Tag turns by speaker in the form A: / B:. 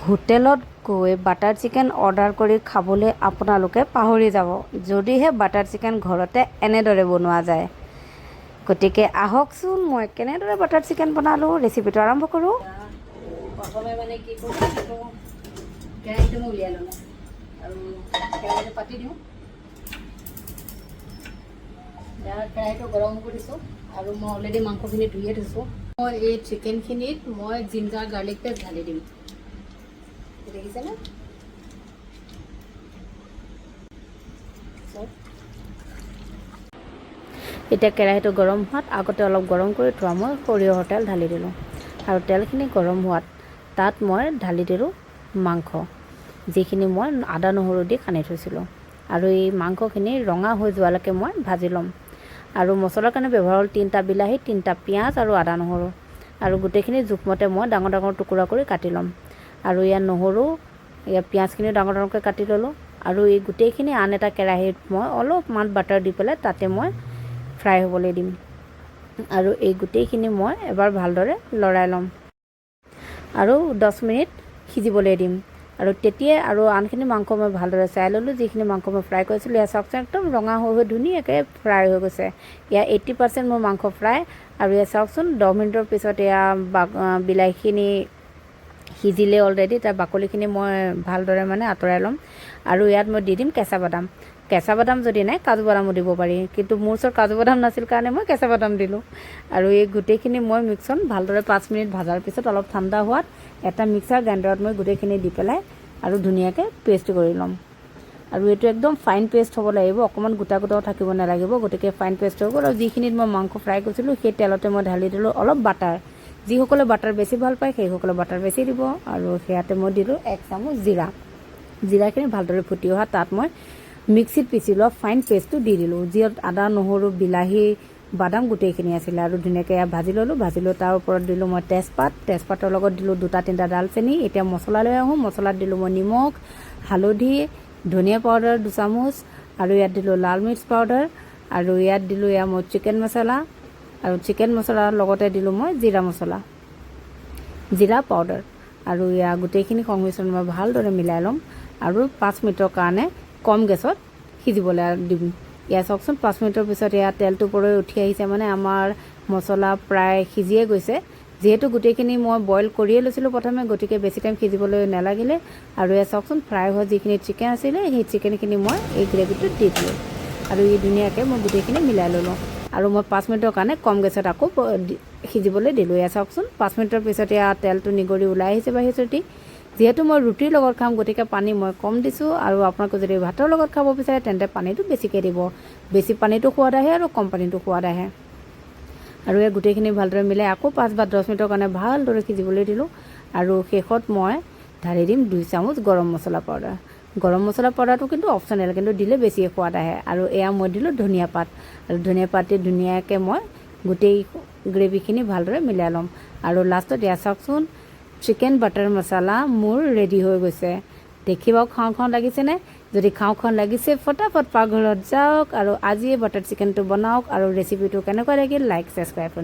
A: হোটেলত গৈ butter chicken order কৰি খাবলৈ আপোনালোকে পাহৰি যাব, যদিহে বাটাৰ চিকেন ঘৰতে এনেদৰে বনোৱা যায়। গতিকে আহকচোন, মই কেনেদৰে বাটাৰ চিকেন বনালোঁ, ৰেচিপিটো আৰম্ভ কৰোঁ।
B: প্ৰথমে মানে কি কৰোঁ, এইটো কেৰাহীটো মই উলিয়াই ল'লোঁ আৰু কেৰাহীটো পাতি দিওঁ। ইয়াৰ কেৰাহীটো গৰম কৰি দিছোঁ আৰু মই অলৰেডি মাংসখিনি ধুয়ে থৈছোঁ। মই এই চিকেনখিনিত মই জিঞ্জাৰ গাৰ্লিক পেষ্ট ঢালি দিম। দেখিছেনে? পিছত
A: এতিয়া কেৰাহীটো গৰম হোৱাত আগতে অলপ গৰম কৰি থোৱা মই সৰিয়হৰ তেল ঢালি দিলোঁ আৰু তেলখিনি গৰম হোৱাত তাত মই ঢালি দিলোঁ মাংস, যিখিনি মই আদা নহৰু দি সানি থৈছিলোঁ। আৰু এই মাংসখিনি ৰঙা হৈ যোৱালৈকে মই ভাজি ল'ম। আৰু মছলাৰ কাৰণে ব্যৱহাৰ হ'ল তিনিটা বিলাহী, তিনিটা পিঁয়াজ আৰু আদা নহৰু। আৰু গোটেইখিনি জোখমতে মই ডাঙৰ ডাঙৰ টুকুৰা কৰি কাটি ল'ম। আৰু ইয়াত নহৰু, ইয়াত পিঁয়াজখিনিও ডাঙৰ ডাঙৰকৈ কাটি ল'লোঁ। আৰু এই গোটেইখিনি আন এটা কেৰাহীত মই অলপমান বাটাৰ দি পেলাই তাতে মই ফ্ৰাই হ'বলৈ দিম। আৰু এই গোটেইখিনি মই এবাৰ ভালদৰে লৰাই ল'ম আৰু 10 মিনিট সিজিবলৈ দিম। আৰু তেতিয়াই আৰু আনখিনি মাংস মই ভালদৰে চাই ল'লোঁ, যিখিনি মাংস মই ফ্ৰাই কৰিছিলোঁ। ইয়াৰ চাওকচোন, একদম ৰঙা হৈ হৈ ধুনীয়াকৈ ফ্ৰাই হৈ গৈছে। ইয়াৰ 80% মোৰ মাংস ফ্ৰাই। আৰু ইয়াত চাওকচোন, 10 মিনিটৰ পিছত এয়া বিলাহীখিনি সিজিলে অলৰেডি। তাৰ বাকলিখিনি মই ভালদৰে মানে আঁতৰাই ল'ম। আৰু ইয়াত মই দি দিম কেঁচা বাদাম। কেঁচা বাদাম যদি নাই, কাজু বাদামো দিব পাৰি, কিন্তু মোৰ ওচৰত কাজু বাদাম নাছিল কাৰণে মই কেঁচা বাদাম দিলোঁ। আৰু এই গোটেইখিনি মই মিক্সন ভালদৰে 5 মিনিট ভজাৰ পিছত অলপ ঠাণ্ডা হোৱাত এটা মিক্সাৰ গ্ৰাইণ্ডাৰত মই গোটেইখিনি দি পেলাই আৰু ধুনীয়াকৈ পেষ্ট কৰি ল'ম। আৰু এইটো একদম ফাইন পেষ্ট হ'ব লাগিব, অকণমান গোটা গোটাও থাকিব নালাগিব। গতিকে ফাইন পেষ্ট হৈ গ'ল। আৰু যিখিনিত মই মাংস ফ্ৰাই কৰিছিলোঁ, সেই তেলতে মই ঢালি দিলোঁ অলপ বাটাৰ। যিসকলে বাটাৰ বেছি ভাল পায়, সেইসকলে বাটাৰ বেছি দিব। আৰু সেয়াতে মই দিলোঁ 1 চামুচ জিৰা। জিৰাখিনি ভালদৰে ফুটি অহা তাত মই মিক্সিত পিচি লোৱা ফাইন পেষ্টটো দি দিলোঁ, যিত আদা, নহৰু, বিলাহী, বাদাম গোটেইখিনি আছিলে। আৰু ধুনীয়াকৈ এয়া ভাজি ল'লোঁ। ভাজি লৈ তাৰ ওপৰত দিলোঁ মই তেজপাত। তেজপাতৰ লগত দিলোঁ দুটা তিনিটা ডালচেনি। এতিয়া মছলা লৈ আহোঁ। মছলাত দিলোঁ মই নিমখ, হালধি, ধনিয়া পাউডাৰ 2 চামুচ আৰু ইয়াত দিলোঁ লাল মিৰ্চ পাউডাৰ আৰু ইয়াত দিলোঁ এয়া মই চিকেন মছলা। আৰু চিকেন মছলাৰ লগতে দিলোঁ মই জিৰা মছলা, জিৰা পাউডাৰ। আৰু ইয়াৰ গোটেইখিনি সংমিশ্ৰণ মই ভালদৰে মিলাই ল'ম আৰু 5 মিনিটৰ কাৰণে কম গেছত সিজিবলৈ দিম। ইয়াত চাওকচোন, 5 মিনিটৰ পিছত ইয়াত তেলটো ওপৰলৈ উঠি আহিছে, মানে আমাৰ মছলা প্ৰায় সিজিয়ে গৈছে। যিহেতু গোটেইখিনি মই বইল কৰিয়ে লৈছিলোঁ প্ৰথমে, গতিকে বেছি টাইম সিজিবলৈ নালাগিলে। আৰু ইয়াত চাওকচোন, ফ্ৰাই হোৱা যিখিনি চিকেন আছিলে, সেই চিকেনখিনি মই এই গ্ৰেভিটোত দি দিলোঁ আৰু এই ধুনীয়াকৈ মই গোটেইখিনি মিলাই ল'লোঁ। আৰু মই 5 মিনিটৰ কাৰণে কম গেছত আকৌ সিজিবলৈ দিলোঁ। এয়া চাওকচোন, 5 মিনিটৰ পিছত এয়া তেলটো নিগৰি ওলাই আহিছে বাহিৰতে। যিহেতু মই ৰুটিৰ লগত খাম, গতিকে পানী মই কম দিছোঁ। আৰু আপোনালোকে যদি ভাতৰ লগত খাব বিচাৰে, তেন্তে পানীটো বেছিকৈ দিব। বেছি পানীটো সোৱাদ আহে আৰু কম পানীটো সোৱাদ আহে। আৰু এই গোটেইখিনি ভালদৰে মিলাই আকৌ 5 বা 10 মিনিটৰ কাৰণে ভালদৰে সিজিবলৈ দিলোঁ। আৰু শেষত মই ঢালি দিম 2 চামুচ গৰম মছলা পাউডাৰ। গৰম মছলা পাউডাৰটো কিন্তু অপশ্যনেল, কিন্তু দিলে বেছিয়ে সোৱাদ আহে। আৰু এয়া মই দিলোঁ ধনিয়া পাত। আৰু ধনিয়া পাত দি ধুনীয়াকৈ মই গোটেই গ্ৰেভিখিনি ভালদৰে মিলাই ল'ম। আৰু লাষ্টত এয়া চাওকচোন, চিকেন বাটাৰ মছলা মোৰ ৰেডি হৈ গৈছে। দেখিব খাওঁ খাওঁ লাগিছেনে? যদি খাওঁ খাওঁ লাগিছে, ফটাফট পাকঘৰত যাওক আৰু আজিয়ে বাটাৰ চিকেনটো বনাওক। আৰু ৰেচিপিটো কেনেকুৱা লাগিল, লাইক, ছাবস্ক্ৰাইব।